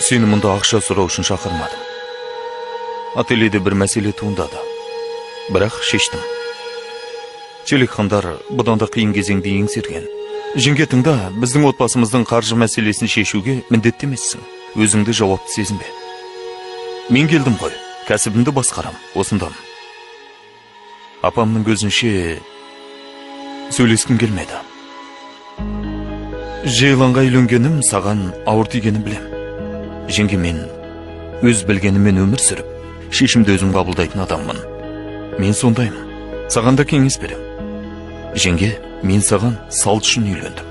Сені мұнда ақша сұрау үшін шақырмадым. Ательеде бір мәселе туындады. Бірақ шештім. Челекхандар бұдан да қиын кезеңді еңсерген. Жеңге, тыңда, біздің отбасымыздың қаржы мәселесін шешуге міндетті емессің. Өзіңді жауапты сезінбе. Мен келдім ғой, кәсібімді басқарам, осындамын. Апамның көзінше сөйлескім келмеді. Жейланға үйленгенім саған ауыр тигенін білем. Жеңге, мен өз білгеніммен өмір сүріп, шешімді өзім қабылдайтын адаммын. Мен сондаймын. Саған да кеңес берем. Жеңге, мен саған салт үшін үйлендім.